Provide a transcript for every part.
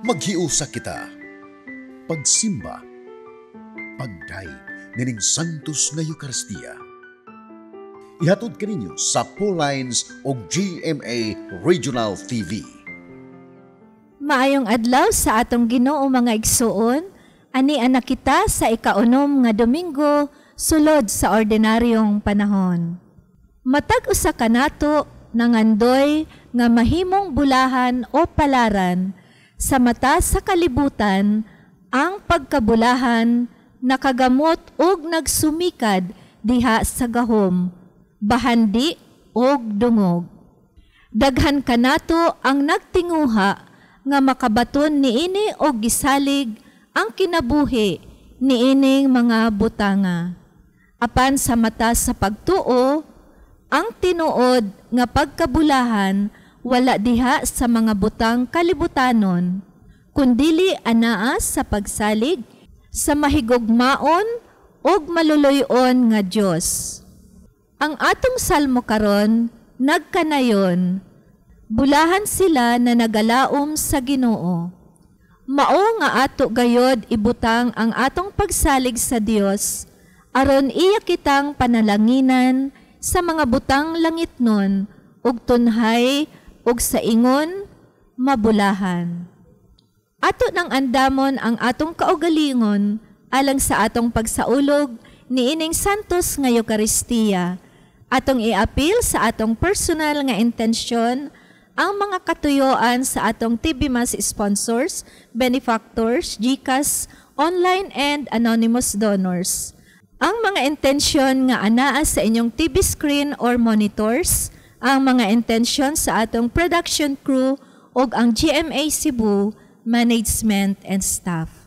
Maghiusa kita. Pagsimba. Pagdayeg nining Santos nga Eucharistia. Ihatod kaninyo sa Paulines og GMA Regional TV. Maayong adlaw sa atong Ginoo, mga igsuon, ani anak kita sa ikaunom nga Domingo sulod sa ordinaryong panahon. Matag usa kanato nangandoy nga mahimong bulahan o palaran sa mata sa kalibutan. Ang pagkabulahan nakagamot og nagsumikad diha sa gahom, bahandi og dungog. Daghan kanato ang nagtinguha nga makabaton niini og gisalig ang kinabuhi niining mga butanga. Apan sa mata sa pagtuo, ang tinuod nga pagkabulahan wala diha sa mga butang kalibutanon, kundili anaa sa pagsalig sa mahigugmaon ug maluluy-on nga Dios. Ang atong salmo karon nagkanayon, "Bulahan sila na nagalaom sa Ginoo." Mao nga ato gayod ibutang ang atong pagsalig sa Dios aron iya kitang panalanginan sa mga butang langitnon ug tunhay ug sa ingon mabulahan. Ato nang andamon ang atong kaugalingon alang sa atong pagsaulog niining Santos nga Eucharistia. Atong iapil sa atong personal nga intensyon ang mga katuyoan sa atong TV Mass sponsors, benefactors, GCash, online and anonymous donors. Ang mga intensyon nga anaa sa inyong TV screen or monitors, ang mga intensyon sa atong production crew ug ang GMA Cebu management and staff.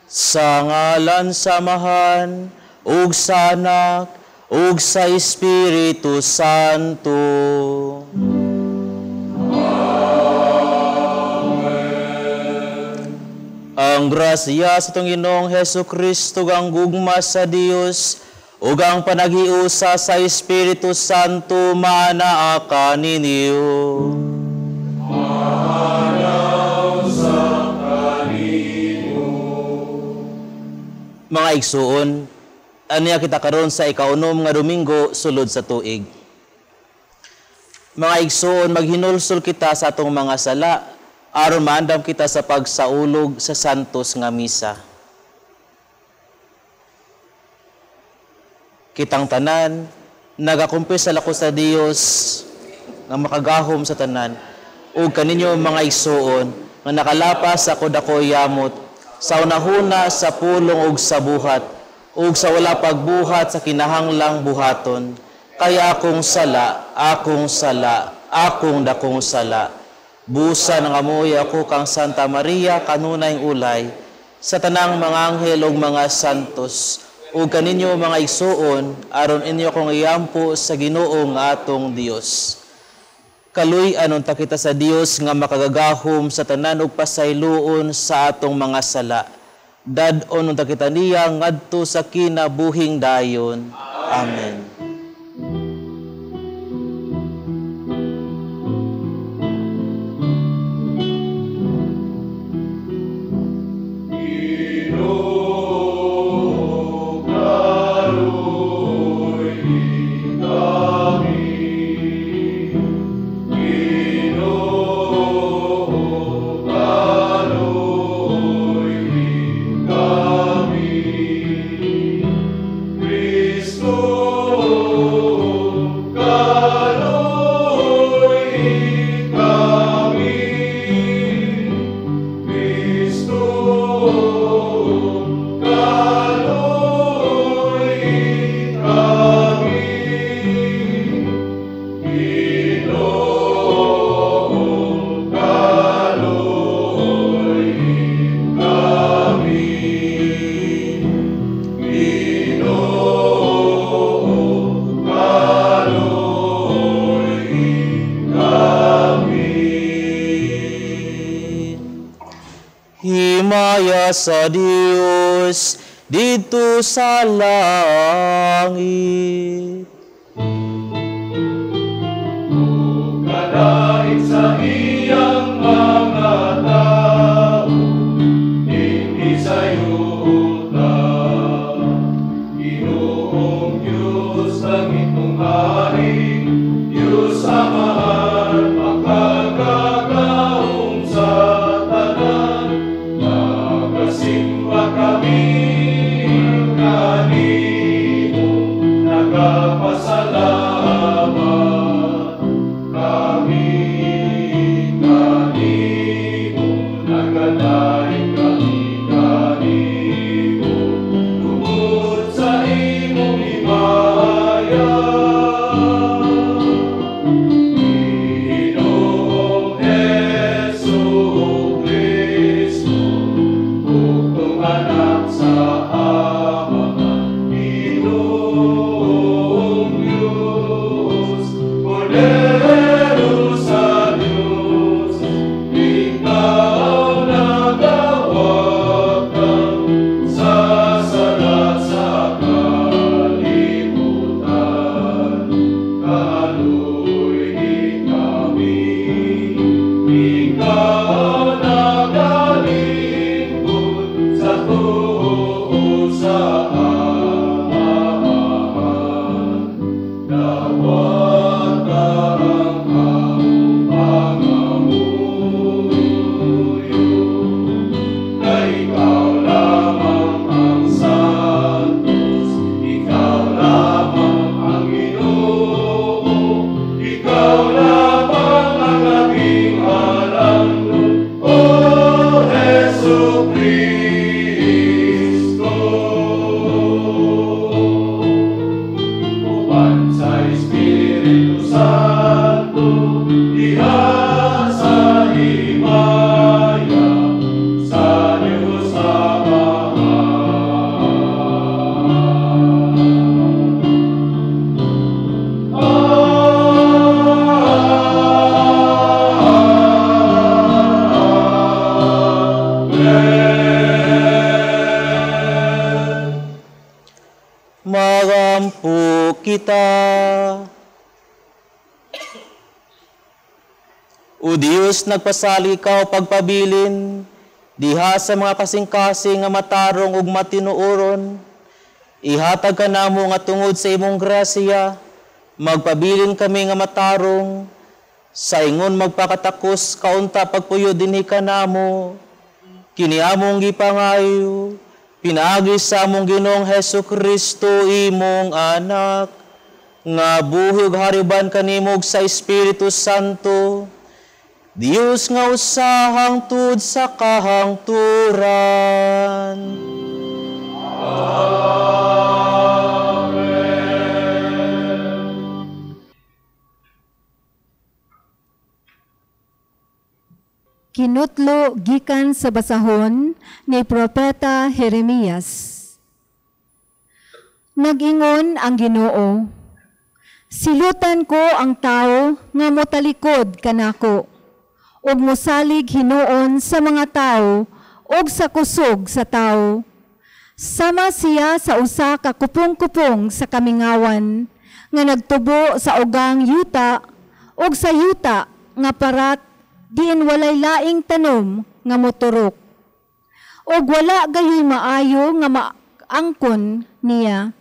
Sa ngalan sa Amahan, ug sa Anak, ug sa Espiritu Santo. Amen. Ang grasya sa itong Ginoong Hesus Kristo, ang gugma sa Dios, ug ang panaghiusa sa Espiritu Santo maanaa kaninyo. Mga igsuon, aniya kita karon sa ikaunom nga Domingo sulod sa tuig. Mga igsuon, maghinulsol kita sa atong mga sala Aron maandam kita sa pagsaulog sa Santos nga Misa. Kitang tanan, nagakumpisal ako sa Dios nga makagahom sa tanan, ug kaninyo mga igsuon nga nakalapas ako dako yamot sa unahuna sa pulong ug sa buhat, ug sa wala pagbuhat sa kinahanglang buhaton. Kay akong sala, akong sala, akong dakong sala. Busa ng amoy ako kang Santa Maria, kanunay ulay, sa tanang mga anghel ug mga santos, ug kaninyo mga igsuon, aron inyo kong iyampo sa Ginoo nga atong Dios. Kaluy-an unta kita sa Dios nga makagagahom sa tanan ug pasayloon sa atong mga sala. Dad-on unta kita niya ngadto sa kinabuhing dayon. Amen. Sa Dios dito sa langit. Kadait sa iyang mga tao, hindi sayuta. Ginoong Diyos, langit mong hari, Diyos Amahan, makagagahom sa tanan. Nagasimba kami kanimo, nagapasalamat kami kanimo, nagadaig kami kanimo, tungod sa imong himaya. Ginoong Hesus Kristo, bugtong anak sa Ama, Ginoong Diyos, Kordero sa Diyos, ikaw nagawakan sa sala sa kalibutan. Kaluy kami, ikaw nagalingkod sa tuo sa Amahan. Dawata ang among pangamuyo, kay ikaw lamang ang santos, ikaw lamang ang Ginoo, ikaw lamang ang labing halangdon, O Hesus Kristo. Uban sa Espiritu Santo, diha sa himaya, sa Diyos Amahan. Amen. Magampo kita. O Diyos, nagpasali ka o pagpabilin, diha sa mga kasing-kasing nga matarong ug matinuoron. Ihatag ka namo nga tungod sa imong grasya, magpabilin kami nga matarong Sa ingon magpakatakos kaunta pagpuyo dinhi kanamo. Kini among gipangayo, pinaagi sa among Ginoong Hesus Kristo imong anak, nga buhi ug hari uban kanimo sa Espiritu Santo, Dios nga usahang tud sa kahangturan. Amen. Kinutlo gikan sa basahon ni Propeta Jeremias. Nag-ingon ang Ginoo, silutan ko ang tao nga motalikod kanako, ug mosalig hinuon sa mga tao ug sa kusog sa tao. Sama siya sa usa ka kupong-kupong sa kamingawan nga nagtubo sa ugang yuta ug sa yuta nga parat diin walay laing tanom nga moturok. Og wala gayoy maayo nga maangkon niya.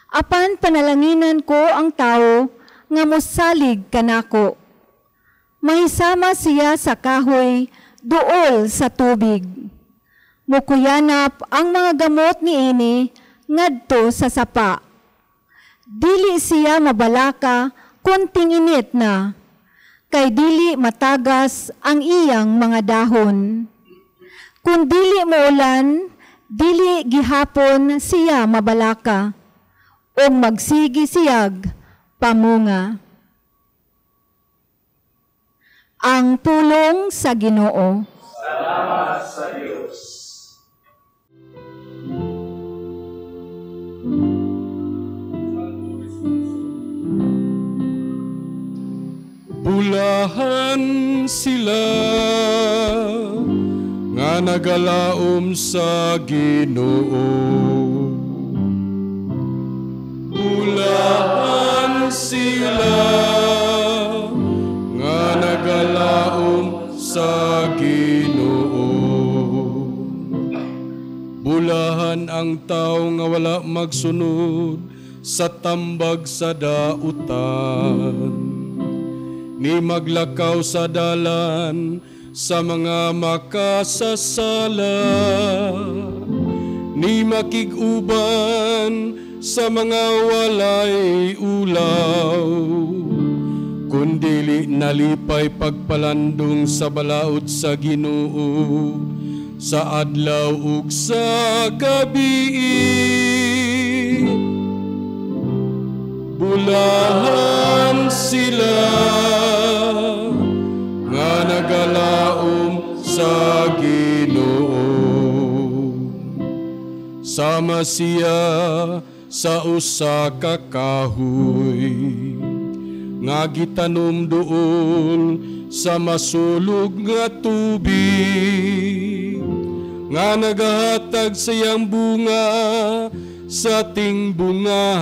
Apan panalanginan ko ang tao nga mosalig kanako. Mahisama siya sa kahoy duol sa tubig. Mukuyanap ang mga gamot niini ngadto sa sapa. Dili siya mabalaka kun tinginit na, kay dili matagas ang iyang mga dahon. Kung dili muulan, dili gihapon siya mabalaka, ug magsigi siyag pamunga. Ang pulong sa Ginoo. Salamat sa Dios. Bulahan sila nga nagalaom sa Ginoo. Bulahan sila nga nagalaom sa Ginoo. Bulahan ang tao nga wala magsunod sa tambag sa dautan, ni maglakaw sa dalan sa mga makasasala, ni makig-uban sa mga walay ulaw, kundili nalipay pagpalandong sa balaod sa Ginoo sa adlaw ug sa gabi. Bulahan sila nga nagalaom sa Ginoo. Sama siya sa usa ka kahoy nga gitanom duol sa masulog nga tubig, nga nagahatag sa iyang bunga sa tingbunga,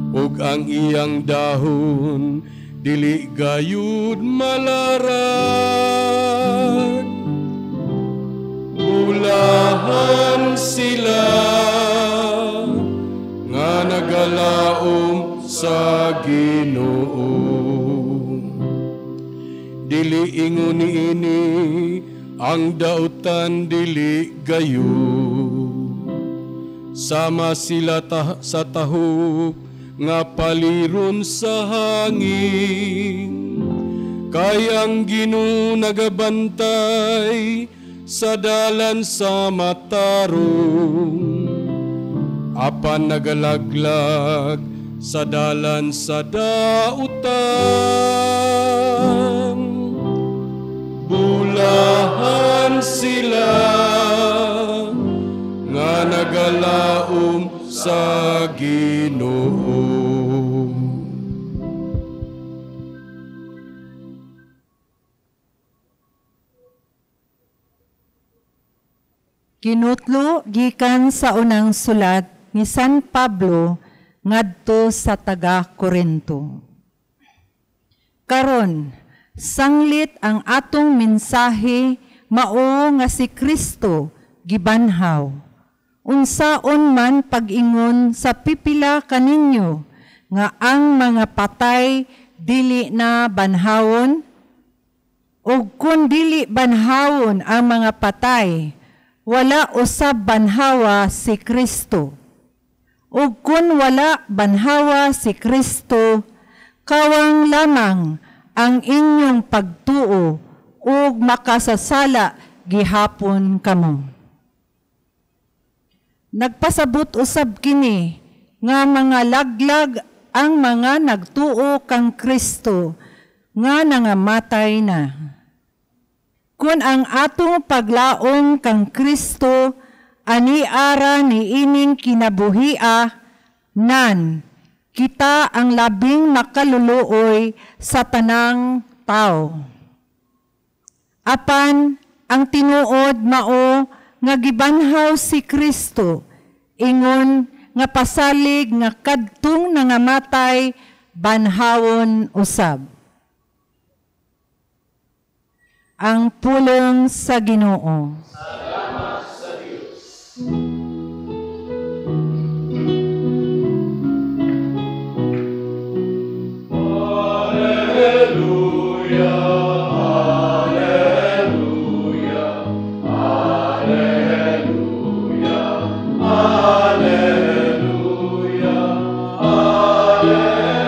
ug ang iyang dahon dili gayud malarag. Bulahan sila nga nagalaom sa Ginoo. Dili ingon niini ang dautan, dili gayud. Sama sila sa tahop nga paliron sa hangin, kay ang Ginoo nagabantay sa dalan sa matarong, apan nagalaglag sa dalan sa dautan. Bulahan sila nga nagalaom sa Ginoo. Kinutlo gikan sa unang sulat ni San Pablo ngadto sa taga Korinto. Karon, sanglit ang atong mensahe mao nga si Kristo gibanhaw. Unsaon man pag-ingon sa pipila kaninyo nga ang mga patay dili na banhawon? Ug kun dili banhawon ang mga patay, wala usab banhawa si Kristo. Ug kun wala banhawa si Kristo, kawang lamang ang inyong pagtuo ug makasasala gihapon kamo. Nagpasabot usab kini nga mga laglag ang mga nagtuo kang Kristo nga nangamatay na. Kun ang atong paglaom kang Kristo ani ara ni ining kinabuhia, nan kita ang labing makaluluoy sa tanang tao. Apan ang tinuod mao nga gibanhaw si Kristo, ingon nga pasalig nga kadtong nangamatay banhawon usab. Ang pulong sa Ginoo. Salamat sa Dios. Alleluia, alleluia, alleluia, alleluia, alleluia, alleluia, alleluia,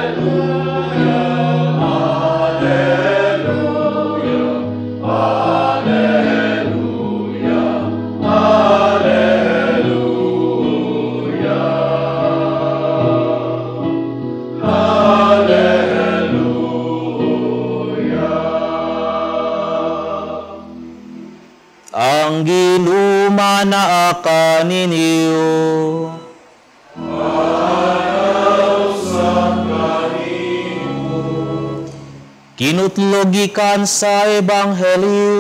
alleluia, alleluia. Ang Ginoo naa kaninyo. Kinutlo gikan sa Ebanghelyo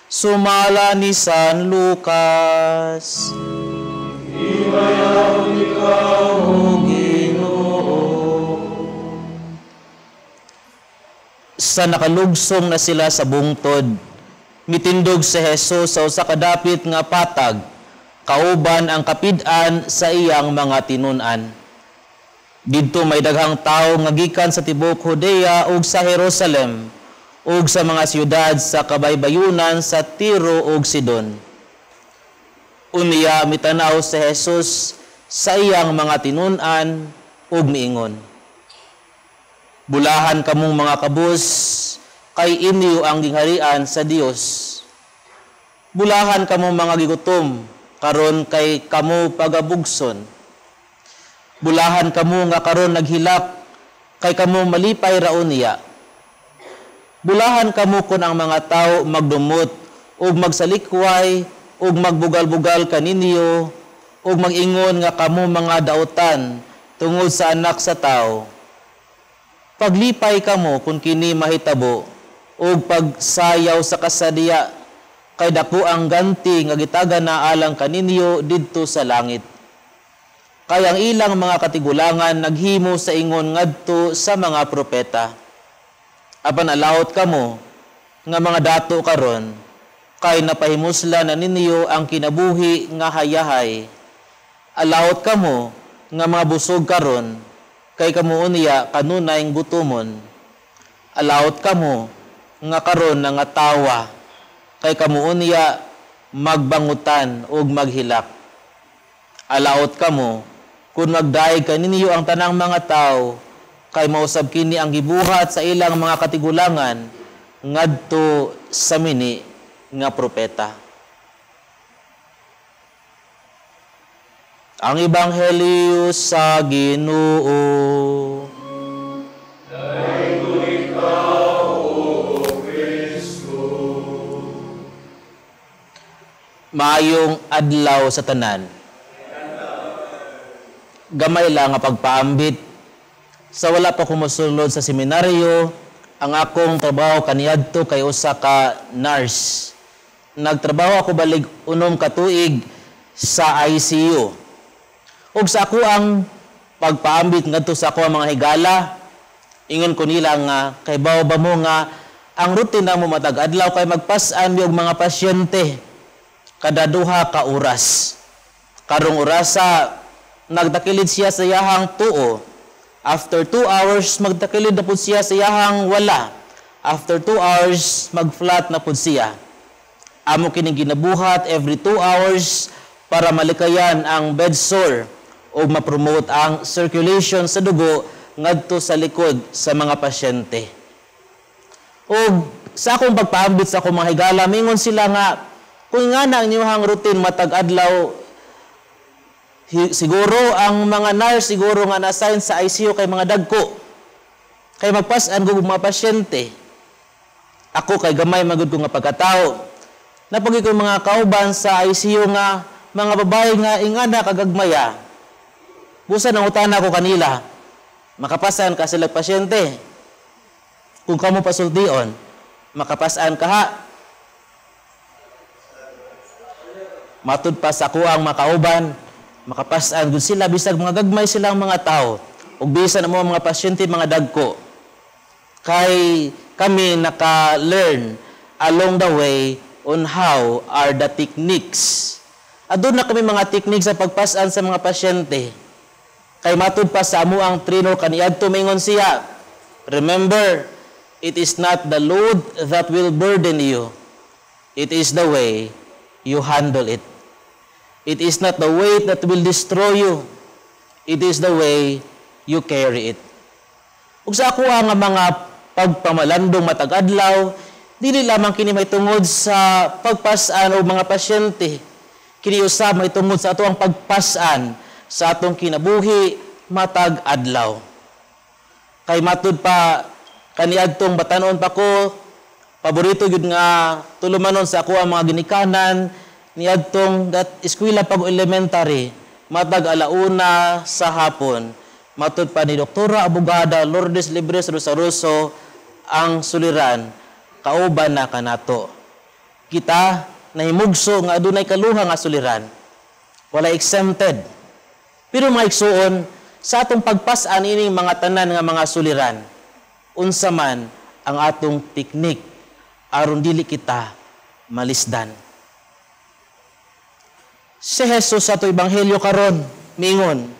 sumala ni San Lucas. Imayaw ikaw, O Ginoo. Sa nakalugsong na sila sa bungtod, mitindog si Jesus sa usa ka dapit nga patag, kauban ang kapid-an sa iyang mga tinun-an. Didto may daghang tawo nga gikan sa tibuok Judea ug sa Jerusalem ug sa mga siyudad sa kabaybayunan sa Tiro ug Sidon. Unya mitanaw si Jesus sa iyang mga tinun-an ug miingon, Bulahan kamong mga kabus, kay inyo ang gingharian sa Dios. Bulahan kamong mga gigutom, karon kay kamo pagabugson. Bulahan kamo nga karon naghilak, kay kamo malipay raon niya. Bulahan kamo kun ang mga tao magdumot ug magsalikway ug magbugal-bugal kaninyo ug mag-ingon nga kamo mga dautan tungod sa anak sa tao. Paglipay kamo kun kini mahitabo ug pagsayaw sa kasadya, kay dako ang ganti nga gitagan na alang kaninyo didto sa langit. Kay ang ilang mga katigulangan naghimo sa ingon ngadto sa mga propeta. Apan alawot kamo nga mga dato karon, kay napahimuslan na ninyo ang kinabuhi nga hayahay. Alawot kamo nga mga busog karon, kay kamo unya kanunay gutomon. Alawot kamo nga karon nangatawa, kay kamo unya magbangutan ug maghilak. Alaot kamo kun magdayeg kaninyo ang tanang mga tawo, kay mausab kini ang gibuhat sa ilang mga katigulangan ngadto sa mini nga propeta. Ang Ebanghelyo sa Ginoo. Dahil ikaw, O Kristo. Maayong adlaw sa tanan. Gamay lang nga pagpaambit. Sa wala pa kumusulod sa seminaryo, ang akong trabaho kaniadto kay usa ka nurse. Nagtrabaho ako balig 6 ka tuig sa ICU. Ug sa ako ang pagpaambit ngadto sa ako ang mga higala, ingon ko nila nga kay bawo ba mo nga ang rutina mo matag adlaw kay magpas-an mi og mga pasyente kada 2 ka oras. Karong orasa nagtakilid siya sa iyahang tuo. After 2 hours, magtakilid na pud siya sa iyahang wala. After 2 hours, mag-flat na pud siya. Amo kining ginabuhat every 2 hours para malikayan ang bed sore o ma-promote ang circulation sa dugo ngadto sa likod sa mga pasyente. O sa akong pagpaambit sa akong mga higala, mingon sila nga, kung nga na ang inyong routine matag adlaw, siguro ang mga nurse siguro nga na-assign sa ICU kay mga dagko. Kay magpas-an ko mga pasyente. Ako kay gamay magud ko nga pagkatao. Napagi ko mga kauban sa ICU nga mga babae nga ingana kagagmaya. Busa nang utana ko kanila, makapasan ka sila pasyente. Kung kamo pasultion, makapasan ka ha. Matud pa sa kuang makauban, makapasan gud sila bisag mga gagmay silang mga tao ug bisan mo mga pasyente mga dagko. Kay kami naka-learn along the way on how are the techniques. Aduna kami mga techniques sa pagpasan sa mga pasyente. Kay matud pa sa amo ang trainer kaniadto mingon siya, remember, it is not the load that will burden you. It is the way you handle it. It is not the weight that will destroy you. It is the way you carry it. Ug sa ako nga mga pagpamalandong matag adlaw, dili lamang kini mahitungod sa pagpas-an o mga pasyente. Kini usab mahitungod sa ato ang pagpas-an sa atong kinabuhi matag adlaw. Kay matud pa kaniadtong batan-on pa ko, paborito gyud nga tulumanon sa ako ang mga ginikanan niadtong dat eskwela pag elementary matag alauna sa hapon. Matud pa ni Doktora Abogada Lourdes Libres Rosaroso ang suliran, kauban na kanato. Kita nahimugso nga adunay kaluha nga suliran. Wala exempted. Pero mga igsuon, sa atong pagpas-an ining mga tanan nga mga suliran, unsa man ang atong teknik aron dili kita malisdan. Si Jesus sa ato ebanghelyo karon miingon,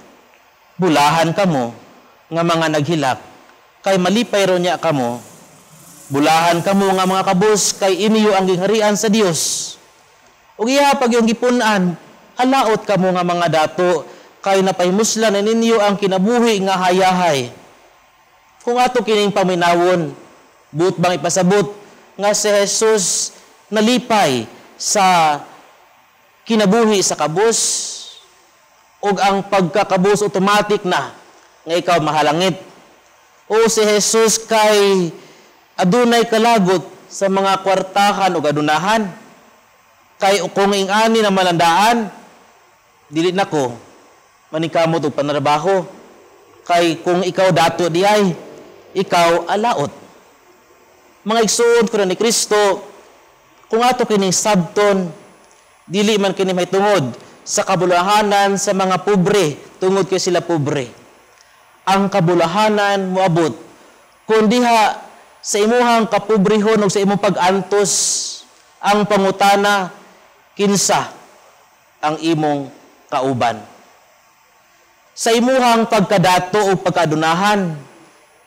bulahan kamo nga mga naghilak kay malipay ro niya kamo. Bulahan kamo nga mga kabus kay inyo ang gingharian sa Dios. Ug iya pag yung gipun-an, halaot kamo nga mga dato kay napahimuslan na ninyo ang kinabuhi nga hayahay. Kung ato kining paminawon, buot bang ipasabot nga si Jesus nalipay sa kinabuhi sa kabus ug ang pagkakabus automatic na nga ikaw mahalangit? O si Jesus kay adunay kalagot sa mga kwartahan o adunahan? Kay kung ingani na malandaan, dili nako manikamot og panrabaho. Kay kung ikaw dato diay, ikaw alaot. Mga igsuon ko ni Kristo, kung ato kining sabton, dili man kini mahitungod sa kabulahanan sa mga pobre, tungod kay sila pobre. Ang kabulahanan moabot kung diha sa imuhang kapobrehon o sa imong pag-antos, ang pangutana, kinsa ang imong kauban. Sa imuhang pagkadato o pagkadunahan,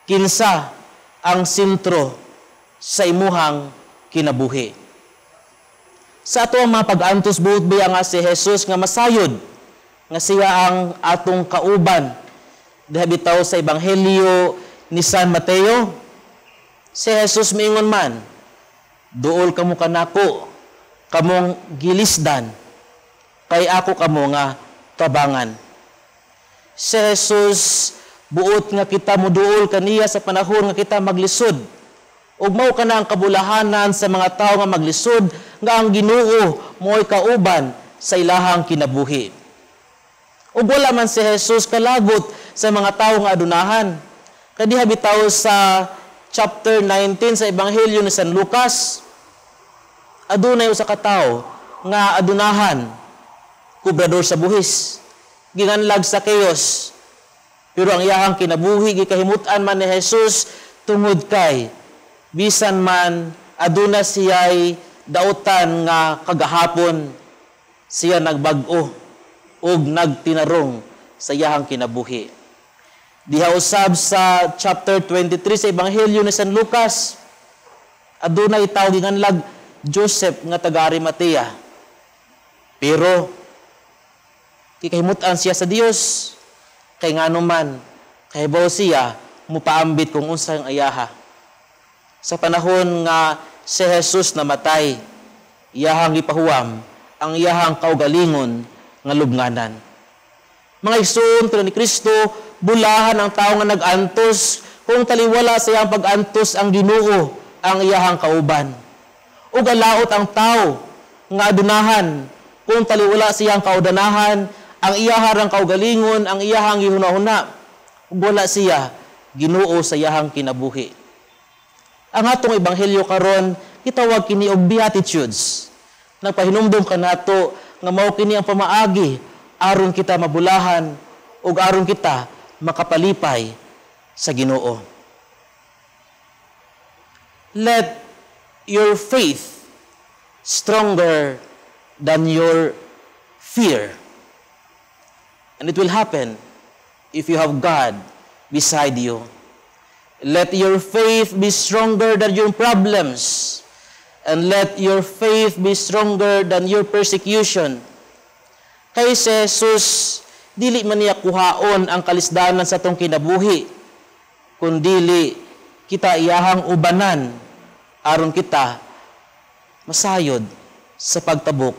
kinsa ang sentro sa imuhang kinabuhi. Sa ato ang mga pag-antos, buot biya nga si Jesus nga masayod, nga siya ang atong kauban. Diha bitaw sa Ebanghelyo ni San Mateo, si Jesus miingon man, duol kamo kanako, kamong gilisdan, kay ako kamo nga tabangan. Si Jesus buot nga kita muduol kaniya sa panahon nga kita maglisod. Ug mao kana ang kabulahanan sa mga tawo nga maglisod nga ang Ginoo mo'y kauban sa ilahang kinabuhi. Ug wala man si Jesus kalagot sa mga tawo nga adunahan. Kadiha bitaw sa chapter 19 sa Ebanghelyo ni San Lucas, adunay usa ka tawo nga adunahan, kubrador sa buhis, ginganlag sa chaos. Pero ang iyahang kinabuhi gikahimut-an man ni Jesus tungod kay bisan man aduna siya'y dautan nga kagahapon, siya nagbag-o ug nagtinarong sa iyahang kinabuhi. Diha usab sa chapter 23 sa Ebanghelyo ni San Lucas, adunay tawo giganlag Joseph nga taga Arimatea. Pero kikahimut-an siya sa Dios kay nganuman kahibaw siya mupaambit kung unsa ang ayaha. Sa panahon nga si Jesus namatay, iyahang gipahuwam ang iyahang kaugalingon nga lubnganan. Mga igsoon ni Kristo, bulahan ang tao nga nag-antos kung taliwala sa iyang pag-antos ang Ginoo ang iyahang kauban. Ug alaot ang tao nga adunahan kung taliwala sa iyang kaudanahan ang iyaharang kaugalingon, ang iyahang gihuna-huna, ug wala siya Ginoo sa iyahang kinabuhi. Ang atong ebanghelyo karon gitawag kini og Beatitudes. Nagpahinumdom kanato nga mao kini ang pamaagi aron kita mabulahan ug aron kita makapalipay sa Ginoo. Let your faith stronger than your fear. And it will happen if you have God beside you. Let your faith be stronger than your problems. And let your faith be stronger than your persecution. Kay si Jesus, dili man niya kuhaon ang kalisdanan sa atong kinabuhi, kundili kita iyahang ubanan aron kita masayod sa pagtabok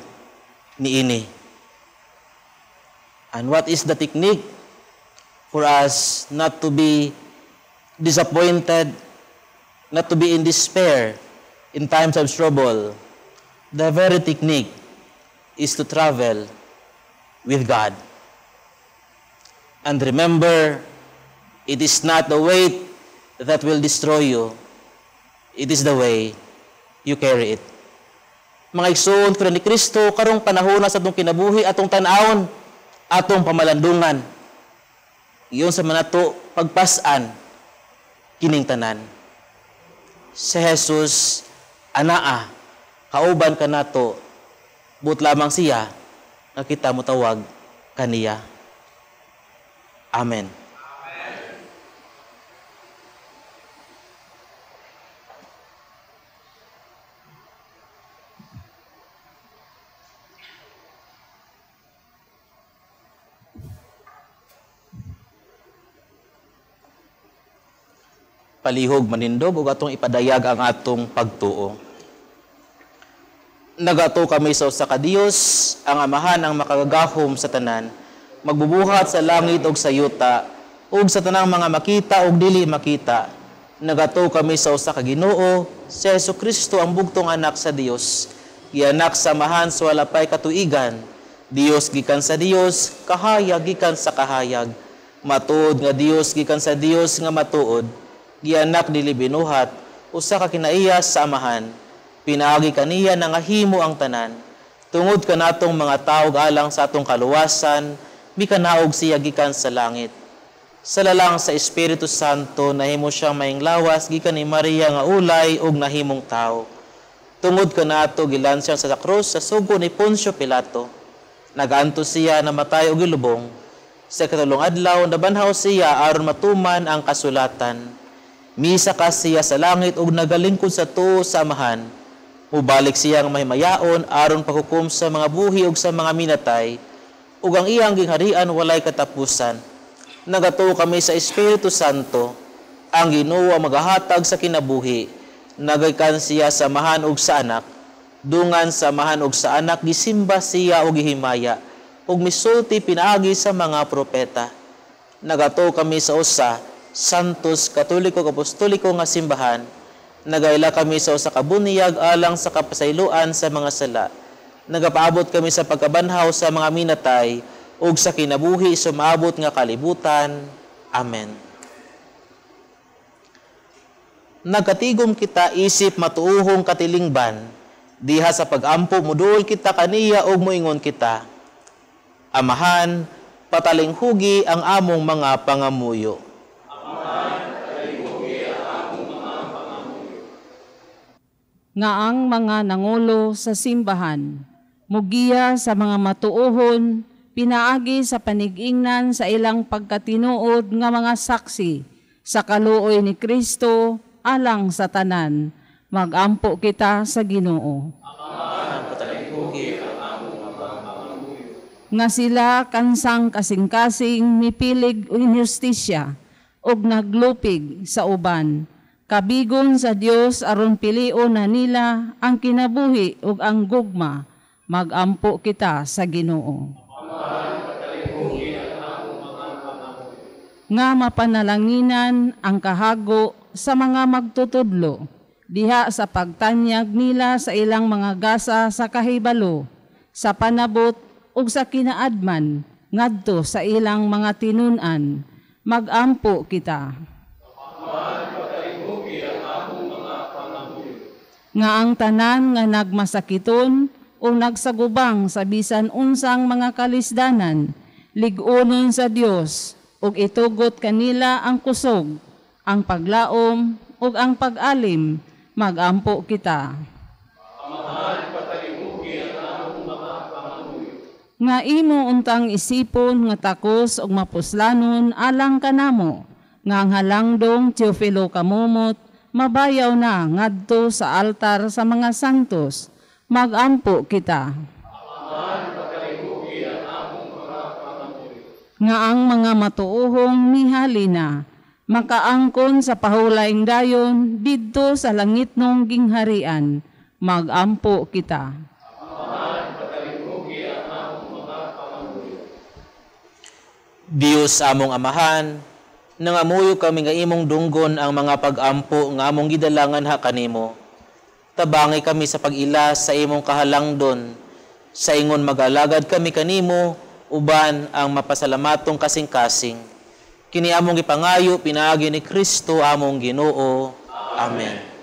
niini. And what is the technique for us not to be disappointed, not to be in despair in times of trouble? The very technique is to travel with God. And remember, it is not the weight that will destroy you. It is the way you carry it. Mga igsoon ni Kristo, karong panahon na sa atong kinabuhi, atong tan-awon, atong pamalandungan. Iyon sa manato pagpasan kining tanan. Si Jesus anaa, kauban kanato, but lamang siya nga kita motawag kaniya. Amen. Palihog manindog ug atong ipadayag ang atong pagtuo. Nagato kami sa usa ka Dios, ang Amahan ang makagagahom sa tanan, magbubuhat sa langit ug sa yuta, ug sa tanang mga makita ug dili makita. Nagato kami sa usa ka Ginoo, si Jesucristo ang bugtong anak sa Dios, gianak sa Amahan sa wala pay katuigan, Dios gikan sa Dios, kahayag gikan sa kahayag, matuod nga Dios gikan sa Dios nga matuod, gianak dili binuhat, usa ka kinaiya sa Amahan, pinaagi kaniya nangahimo ang tanan. Tungod kanatong mga tawo alang sa atong kaluwasan, mikanaog siya gikan sa langit. Sa lalang sa Espiritu Santo, nahimo siyang maing lawas gikan ni Maria nga ulay ug nahimong tawo. Tungod kanato gilansang sa krus sa sugo ni Poncio Pilato. Nagantos siya namatay og gilubong. Sa ikatulong adlaw nabanhaw siya aron matuman ang kasulatan. Misa ka siya sa langit ug nagalingkod sa tuo sa Amahan. Mubalik siya nga mahimayaon aron paghukom sa mga buhi ug sa mga minatay, ug ang iyang gingharian walay katapusan. Nagatuo kami sa Espiritu Santo, ang Ginoo ang magahatag sa kinabuhi. Nagaykan siya sa Amahan ug sa Anak. Dungan sa Amahan ug sa Anak gisimba siya ug gihimaya, ug misulti pinaagi sa mga propeta. Nagatuo kami sa usa Santos Katoliko Apostoliko nga simbahan. Nagaila kami sa usa ka bunyag alang sa kapasayloan sa mga sala. Nagapaabot kami sa pagkabanhaw sa mga minatay ug sa kinabuhi sumaabot nga kalibutan. Amen. Nagkatigom kita isip matuohong katilingban. Diha sa pagampo moduol kita kaniya ug moingon kita. Amahan, patalinghugi ang among mga pangamuyo. Nga ang mga nangulo sa simbahan mugiya sa mga matuohon pinaagi sa panigingnan sa ilang pagkatinuod nga mga saksi sa kaluoy ni Kristo alang sa tanan. Magampo kita sa Ginoo. Nga sila kansang kasing-kasing mipilig inhustisya ug naglupig sa uban. Kabigon sa Dios aron pilion na nila ang kinabuhi ug ang gugma. Magampo kita sa Ginoo. Nga mapanalanginan ang kahago sa mga magtutudlo diha sa pagtanyag nila sa ilang mga gasa sa kahibalo, sa panabot ug sa kinaadman ngadto sa ilang mga tinun-an. Magampo kita. Nga ang tanan nga nagmasakiton o nagsagubang sa bisan unsang mga kalisdanan, lig-unon sa Dios ug itugot kanila ang kusog, ang paglaom ug ang pag-alim. Magampo kita. Nga imo untang isipon nga takos ug mapuslanon alang kanamo, nga ang halangdong Teofilo Camomot mabayaw na ngadto sa altar sa mga santos. Magampo kita. Nga ang mga matuohong mihali na makaangkon sa pahulayng dayon didto sa langitnong gingharian. Magampo kita. Diyos among Amahan, nangamuyo kami nga imong dunggon ang mga pag-ampo nga among gidalangan ha kanimo. Tabangi kami sa pag-ila sa imong kahalangdon, sa ingon mag-alagad kami kanimo uban ang mapasalamatong kasing-kasing. Kini among gipangayo pinaagi ni Kristo among Ginoo. Amen.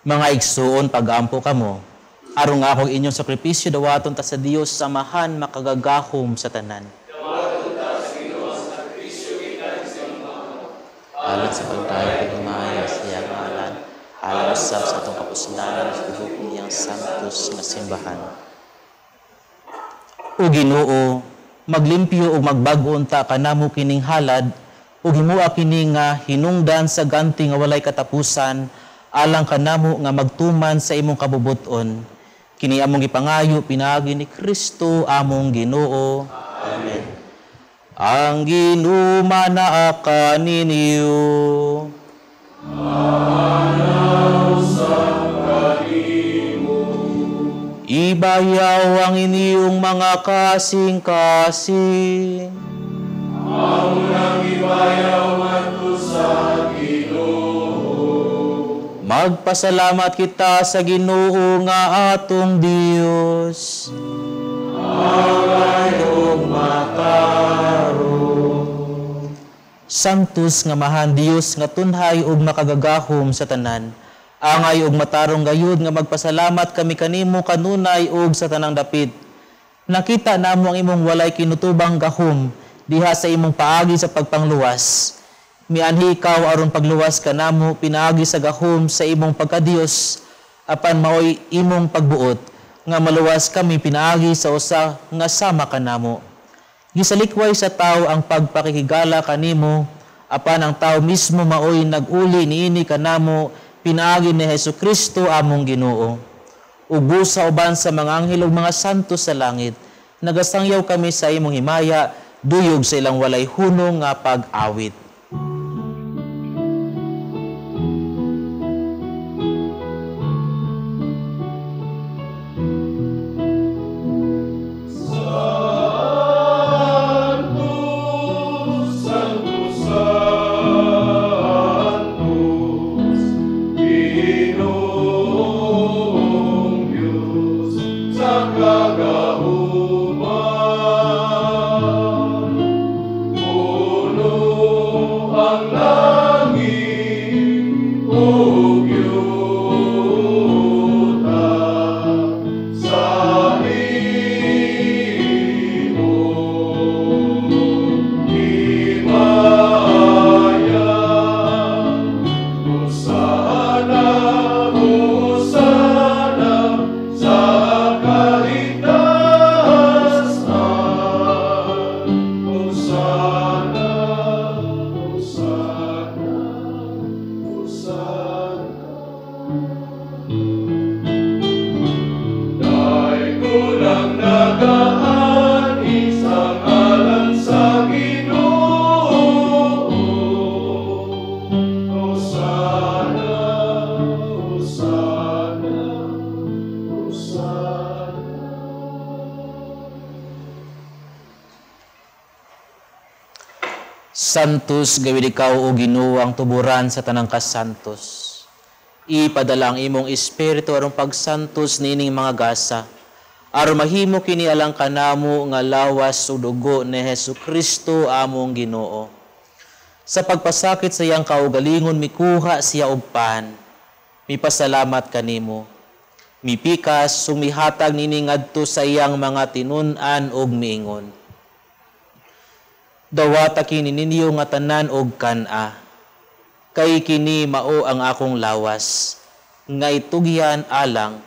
Mga igsuon, pag-ampo kamo, aron nga akong inyong sakripisyo dawaton ta sa Dios samahan makagagahom sa tanan. Alang sa pagtayo pagmaya sa iyang ngalan, alang usab sa atong kapuslanan sa tibuok niyang santos nga simbahan. O Ginoo, maglimpyo ug magbag-o unta kanamo kining halad Ug himua kini nga hinungdan sa ganti nga walay katapusan alang kanamo nga magtuman sa imong kabubut-on. Kini among gipangayo pinaagi ni Kristo among Ginoo. Amen. Ang Ginoo manaa kaninyo. Ibayaw ang inyong mga kasing-kasing. Amo nang ibayaw ngadto sa Ginoo. Magpasalamat kita sa Ginoo nga atong Dios. Angay og matarong. Santos nga mahan Dios nga tunhay ug makagagahom sa tanan. Angay ug matarong gayud nga magpasalamat kami kanimo kanunay ug sa tanang dapit. Nakita namo ang imong walay kinutubang gahom diha sa imong paagi sa pagpangluwas. Mianhi ikaw aron pagluwas kanamo pinaagi sa gahom sa imong pagkadiyos, apan maoy imong pagbuot nga maluwas kami pinaagi sa usa nga sama kanamo. Gisalikway sa tawo ang pagpakikigala kanimo, apan ang tawo mismo maoy naguli niini kanamo pinaagi ni Hesus Kristo among Ginoo. Ug busa uban sa mga anghel ug mga santo sa langit, nagasangyaw kami sa imong himaya, duyog sa ilang walay hunong nga pag-awit. Santos, gawin ikaw o Ginoo ang tuburan sa tanang kasantos. Ipadala ang imong espiritu aron pagsantos niining mga gasa. Aron mahimo kini alang kanamo nga lawas ug dugo ni Hesus Kristo among Ginoo. Sa pagpasakit sa iyang kaugalingon mikuha siya og pan. Mipasalamat kanimo. Mipikas sumihatag niini ngadto sa iyang mga tinun-an ug miingon. Dawata kini ninyo nga tanan og kan-a, kay kini mao ang akong lawas, nga itugyan alang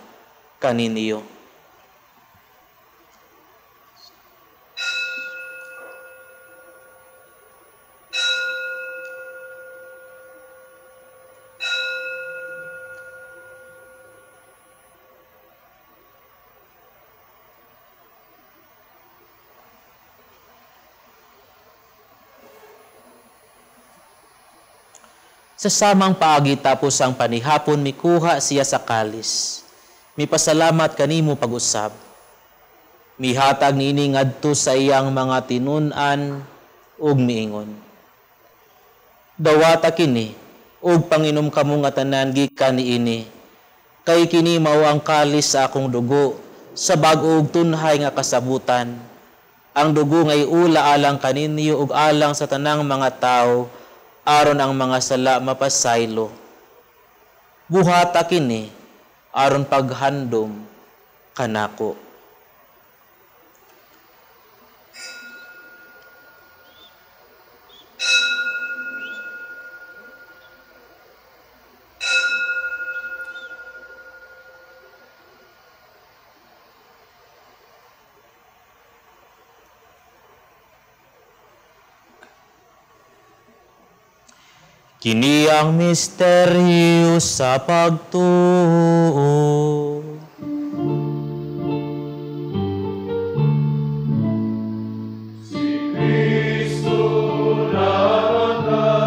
kaninyo. Sa samang paagi tapos ang panihapon, mikuha siya sa kalis. Mipasalamat kanimo pag-usab. Mihatag niini ngadto sa iyang mga tinun-an ug miingon. Dawata kini ug panginom kamo nga tanan gikan niini. Kay kini mao ang kalis sa akong dugo sa bag-o ug tunhay nga kasabutan. Ang dugo ngay ula alang kaninyo ug alang sa tanang mga tawo, aron ang mga sala mapasaylo. Buhata kini aron paghandom kanako. Kini ang misteryo sa pagtuo. Si Kristo namatay,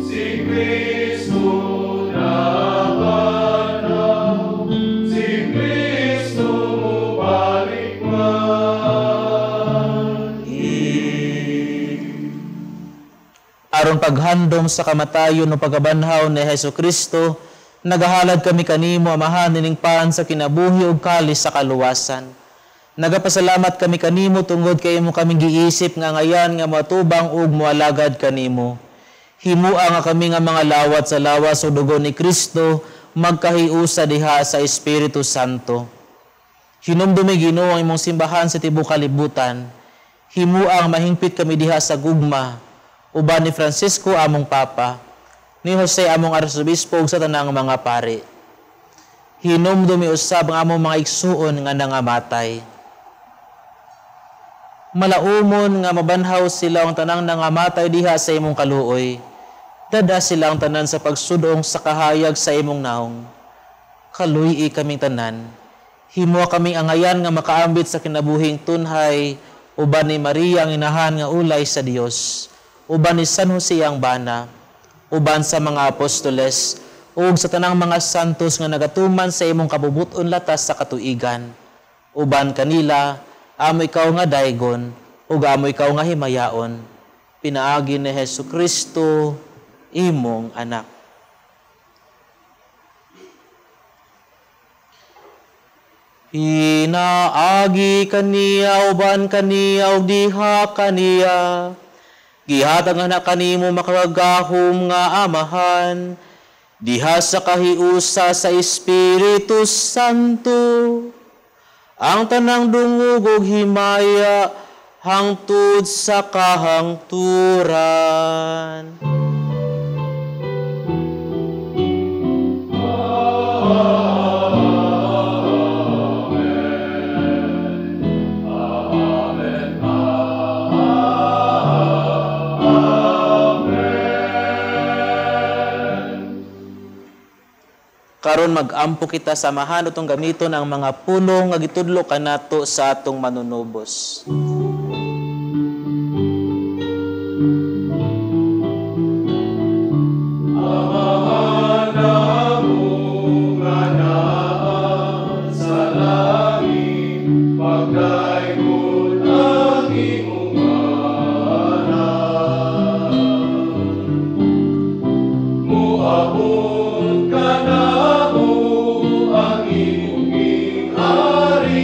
si Kristo nabanhaw, si Kristo mubalik man. Aron paghandom sa kamatayon o pagkabanhaw ni Hesus Kristo, nagahalad kami kanimo, Amahan, nining pan sa kinabuhi ug kalis sa kaluwasan. Nagapasalamat kami kanimo tungod kay imo kaming giisip nga ngayan nga moatubang ug moalagad kanimo. Himua nga kami nga mga lawat sa lawas ug dugo ni Kristo magkahiusa diha sa Espiritu Santo. Hinumdumi Ginoo ang imong simbahan sa tibuok kalibutan. Himua nga mahingpit kami diha sa gugma uban ni Francisco among Papa, ni Jose among Arsobispo ug sa tanang mga pari. Hinumdumi usab ang among mga igsuon nga nangamatay. Malaumon nga mabanhaw sila ang tanang nangamatay diha sa imong kaluoy. Dada sila ang tanan sa pagsudong sa kahayag sa imong naong. Kaluy-i kaming tanan. Himua kaming angayan nga makaambit sa kinabuhing tunhay uban ni Maria ang inahan nga ulay sa Dios, uban ni San Jose ang bana, uban sa mga apostoles, ug sa tanang mga santos nga nagatuman sa imong kabubut-on latas sa katuigan. Uban kanila, amo ikaw nga daygon, ug amo ikaw nga himayaon. Pinaagi ni Hesus Kristo, imong anak. Pinaagi kaniya, uban kaniya, ug diha kaniya, gihatag nga na kanimo makagagahom nga Amahan, diha sa kahiusa sa Espiritu Santo, ang tanang dungog ug himaya hangtod sa kahangturan. Karon mag-ampo kita sa Amahan atong gamiton ang mga pulong nga gitudlo kanato sa atong manunubos. Amahan namo nga naa sa langit, pagdaygon ang imong ngalan. Moabot kanamo ang imong gingharian,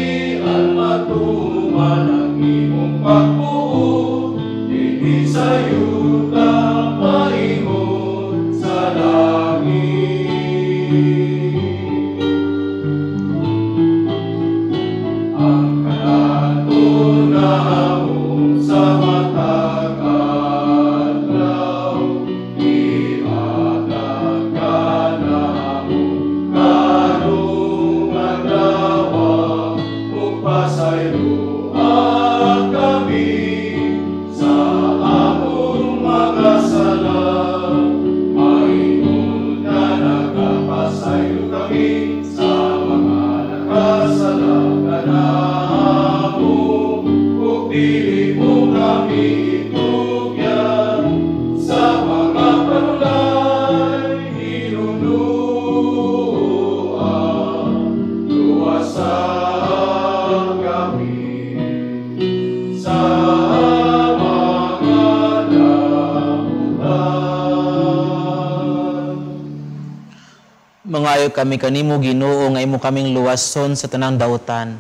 matuman ang imong pagbuot dinhi sa yuta paingon sa langit. Ang kanato namo sa matag adlaw, ihatag kanamo karong adlaw, ug pasayloa kami sa among mga sala, maingon nga nagapasaylo kami sa mga nakasala kanamo, ug dili mo kami itugyan sa mga panulay, hinumduma, luwasa kami sa mga dautan. Mangayo kami kanimo Ginoo nga imo kaming luwason sa tanang dautan.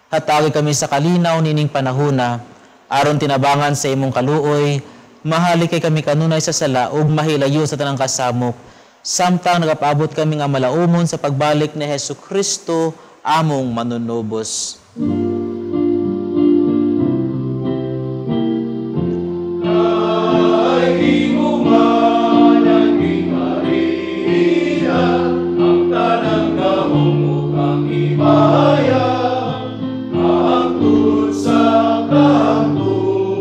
Hatagi kami sa kalinaw nining panahuna, aron tinabangan sa imong kaluoy, mahali kay kami kanunay sa sala ug mahilayo sa tanang kasamok, samtang nagapaabot kami nga malaumon sa pagbalik ni Hesus Kristo among manunubos. Kay imo man ang gingharian, ang tanang gahom ug ang himaya, hangtod sa kahangturan.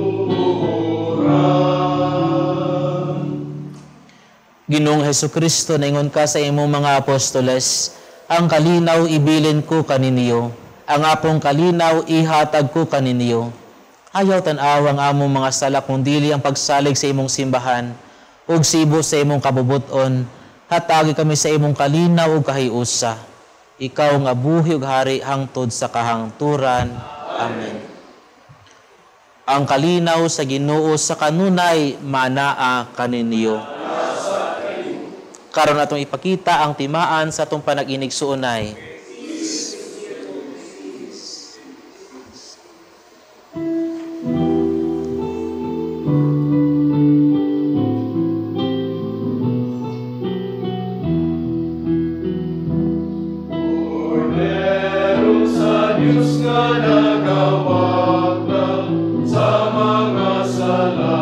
Ginoong Hesukristo, naingon ka sa imong mga apostoles, ang kalinaw ibilin ko kaninyo, ang akong kalinaw ihatag ko kaninyo. Ayaw tan-aw ang among mga sala kung dili ang pagsalig sa imong simbahan, ug sibo sa imong kabubuton, hatagi kami sa imong kalinaw ug kahiusa. Ikaw nga buhi ug hari hangtod sa kahangturan. Amen. Ang kalinaw sa Ginoo sa kanunay manaa kaninyo. Karon atong ipakita ang timaan sa atong panag-inig suunay. Kordero sa Diyos nga nagawagtang sa mga sala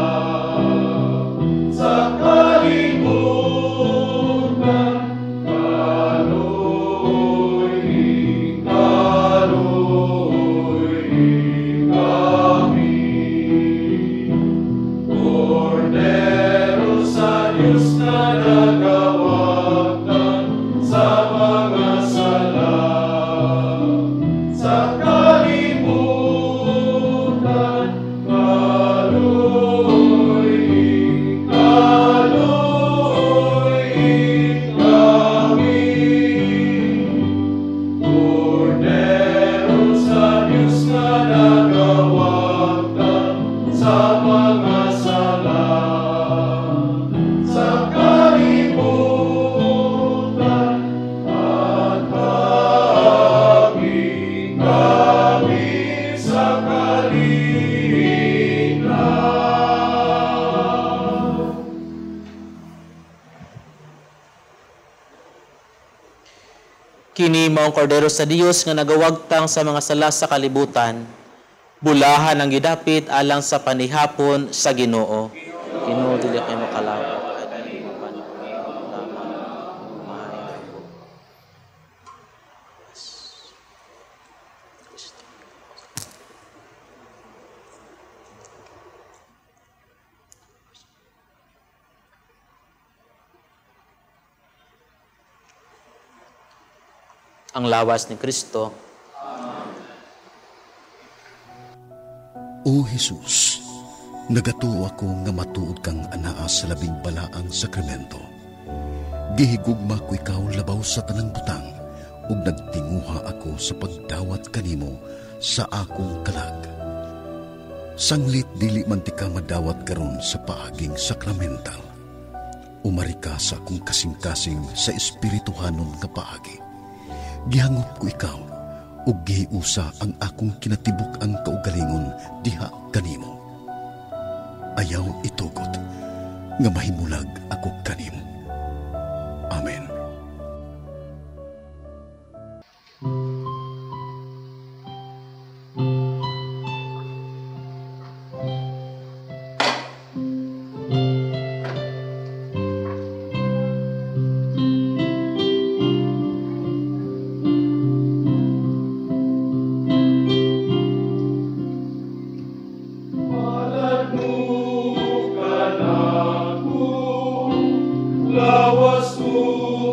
sa kalibutan, kaloy, kaloy kami. Kordero sa Diyos nga nagawagtang sa mga sala sa kalibutan, kaloy, kaloy kami. Kordero sa Diyos nga nagawagtang sa mga sala sa kalibutan, hatagi kami sa kalinaw. Kini maong kordero sa Dios nga nagawagtang sa mga sala sa kalibutan. Bulahan ang gidapit alang sa panihapon sa Ginoo. Ginoo, dili kay makalaw. Ang lawas ni Kristo. O Jesus, nagatuo ako nga matuod kang anaa sa labing balaang sakramento. Gihigugma ko ikaw labaw sa tanang butang, ug nagtinguha ako sa pagdawat kanimo sa akong kalag. Sanglit dili man ti ka madawat karon sa paaging sakramental. Umari ka sa akong kasing-kasing sa espirituhanon nga paagi. Gihangop ko ikaw, ug gihiusa ang akong kinatibuk ang kaugalingon diha kanimo. Ayaw itugot nga mahimulag ako kanimo. Amen. Palad mo kanako, lawas mo.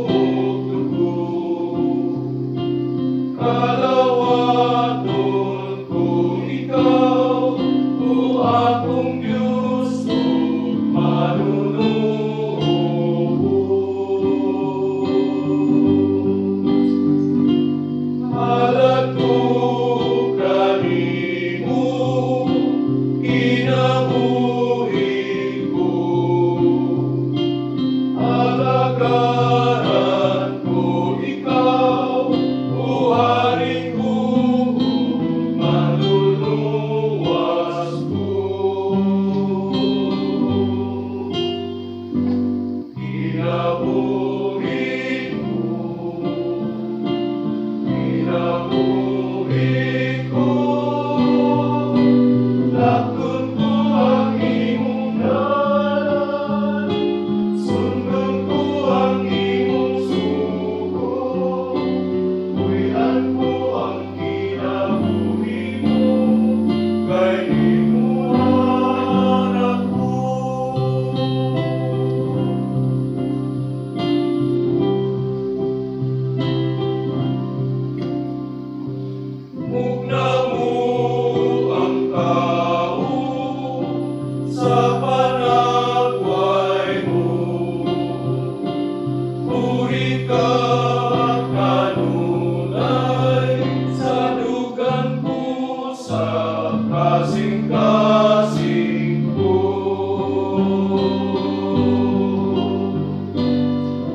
Kasing-kasing ko.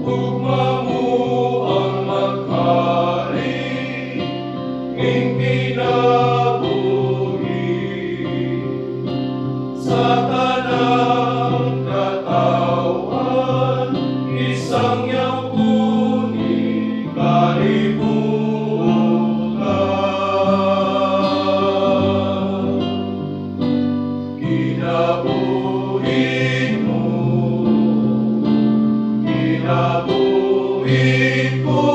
Ugma mo ang maghari ning kinabuhi sa tanang katawhan, isang yaw kuni kalibutan. Kinabuhi mo, kinabuhi ko,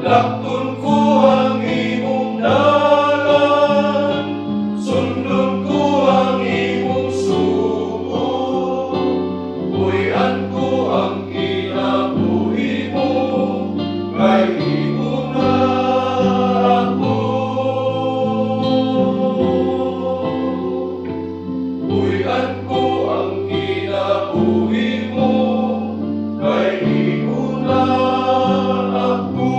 lakton ko ang imong dalan, sundon ko ang imong sugo, puy-an ko ang kinabuhi mo, kay imo na ako. Puy-an ko ang kinabuhi mo, kay imo na ako.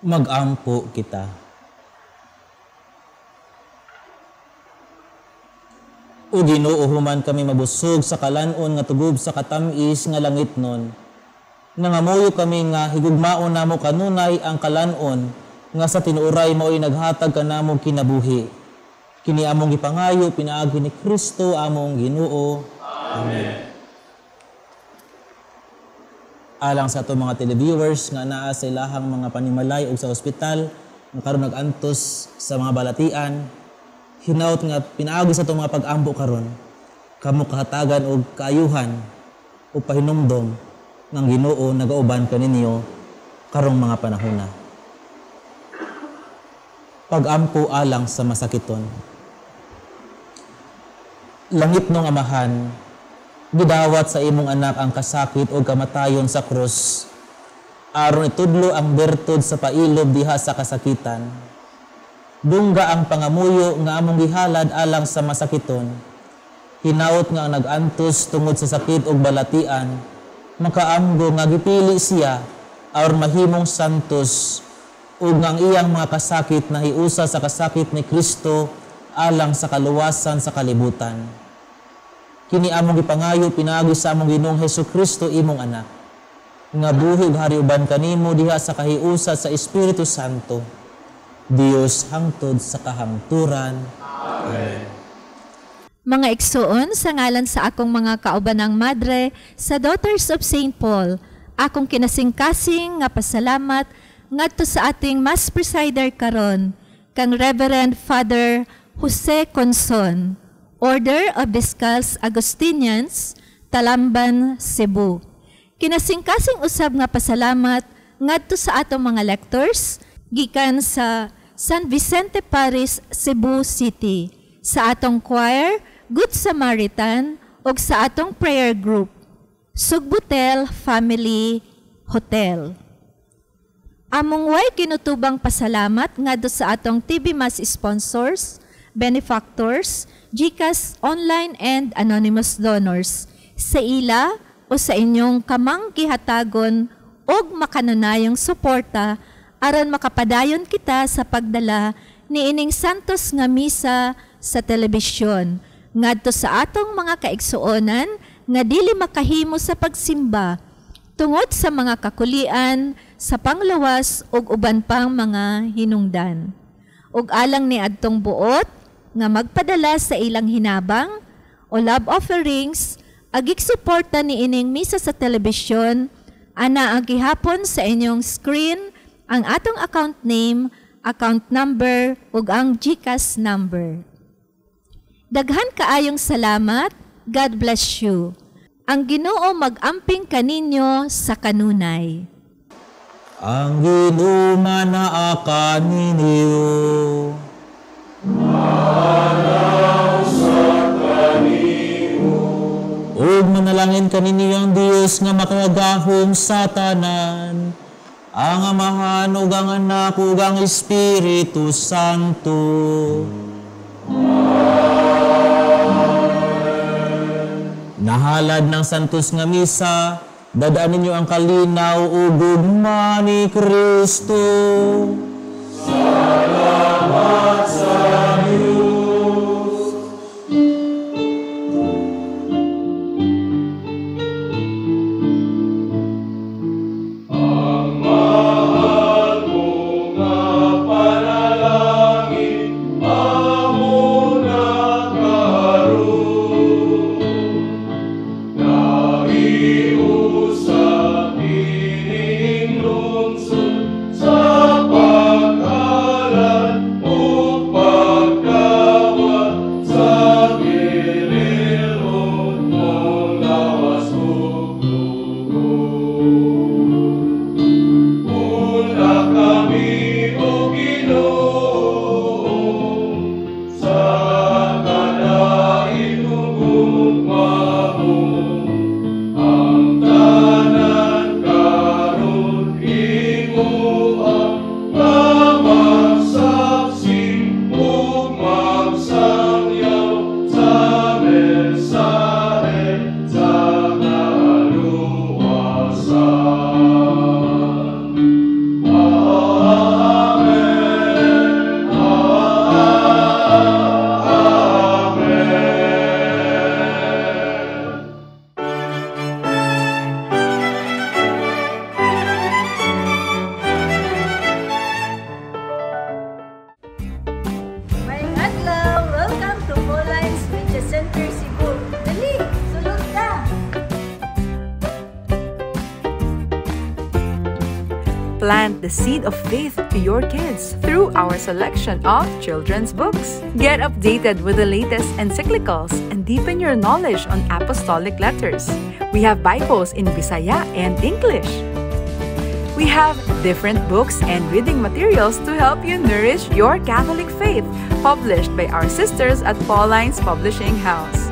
Mag-ampo kita. O Ginoo, human kami mabusog sa kalan-on nga tugob sa katamis nga langit nun. Nangamuyo kami nga higugmaon namo kanunay ang kalan-on nga sa tinuoray mao'y naghatag kanamo kinabuhi. Kini among gipangayo pinaagi ni Kristo among Ginoo. Amen. Alang sa ato mga televiewers nga naa sa ilahang mga panimalay ug sa ospital nga karon nag-antos sa mga balatian, hinaut nga pinaagi sa atong mga pag-ampo karon kamo kahatagan og kaayuhan o pahinumdom ng Ginoo nagauban kaninyo karong mga panahona. Pag-ampo alang sa masakiton. Langit nung Amahan, gidawat sa imong anak ang kasakit o kamatayon sa krus, aron itudlo ang bertud sa pailob diha sa kasakitan. Dungga ang pangamuyo nga among gihalad alang sa masakiton. Hinaot nga ang nag-antos tungod sa sakit ug balatian, makaamgo nga gipili siya aron mahimong santos ug nga ang iyang mga kasakit nahiusa sa kasakit ni Kristo alang sa kaluwasan sa kalibutan. Kini among gipangayo pinaagi sa among Ginoong Hesukristo imong anak, nga buhi ug hari uban kanimo diha sa kahiusa sa Espiritu Santo, Dios hangtod sa kahangturan. Amen. Mga igsoon, sa ngalan sa akong mga kaubanang madre sa Daughters of St. Paul, akong kinasingkasing nga pasalamat ngadto sa ating Mass Presider karon, kang Reverend Father Jose Conson, Order of Discalced Agustinians, Talamban, Cebu. Kinasingkasing usab nga pasalamat ngadto sa atong mga lectors gikan sa San Vicente Parish, Cebu City, sa atong choir, Good Samaritan, ug sa atong prayer group, Sugbutel Family Hotel. Among way kinutubang pasalamat ngadto sa atong TV Mass sponsors, benefactors, GCash online and anonymous donors sa ila o sa inyong kamang gihatagon og makanunayong suporta aron makapadayon kita sa pagdala niining santos nga misa sa telebisyon ngadto sa atong mga kaigsuonan nga dili makahimo sa pagsimba tungod sa mga kakulian sa panglawas ug uban pang mga hinungdan. Ug alang ni adtong buot nga magpadala sa ilang hinabang o love offerings, agik suporta ni ining misa sa telebisyon, ana ang gihapon sa inyong screen ang atong account name, account number ug ang GCash number. Daghan kaayong salamat. God bless you. Ang Ginoo mag-amping kaninyo sa kanunay. Ang Ginoo manaa kaninyo. Ug manalangin kaninyo ang Dios nga makagagahom sa tanan, ang Amahan ug ang Anak ug ang Espiritu Santo. Amen. Nahalad ng santos nga misa, dadaan ninyo ang kalinaw ug gugma ni Kristo. Salamat sa Diyos. Plant the seed of faith to your kids through our selection of children's books. Get updated with the latest encyclicals and deepen your knowledge on apostolic letters. We have Bibles in Bisaya and English. We have different books and reading materials to help you nourish your Catholic faith, published by our sisters at Paulines Publishing House.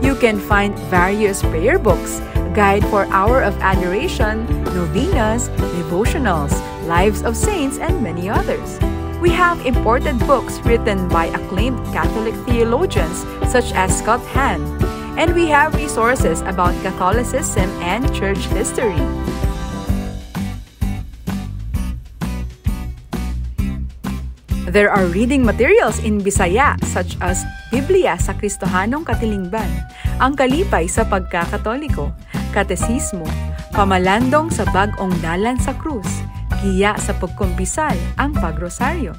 You can find various prayer books, guide for Hour of Adoration, novenas, devotionals, lives of saints, and many others. We have imported books written by acclaimed Catholic theologians such as Scott Hahn, and we have resources about Catholicism and church history. There are reading materials in Bisaya such as Biblia sa Kristohanong Katilingban, Ang Kalipay sa Pagkakatoliko, Katesismo, Pamalandong sa Bag-ong Dalan sa Krus, Giya sa Pagkumpisal, Ang Pagrosaryo.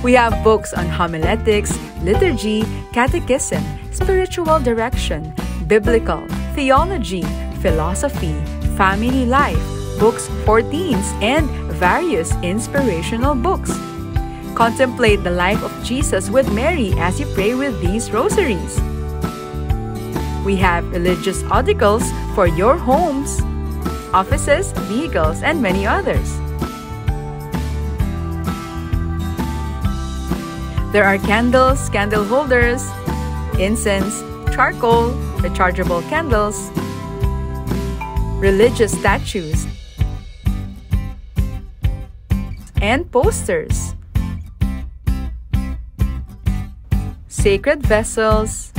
We have books on homiletics, liturgy, catechism, spiritual direction, biblical, theology, philosophy, family life, books for teens, and various inspirational books. Contemplate the life of Jesus with Mary as you pray with these rosaries. We have religious articles for your homes, offices, vehicles, and many others. There are candles, candle holders, incense, charcoal, rechargeable candles, religious statues, and posters. Sacred vessels,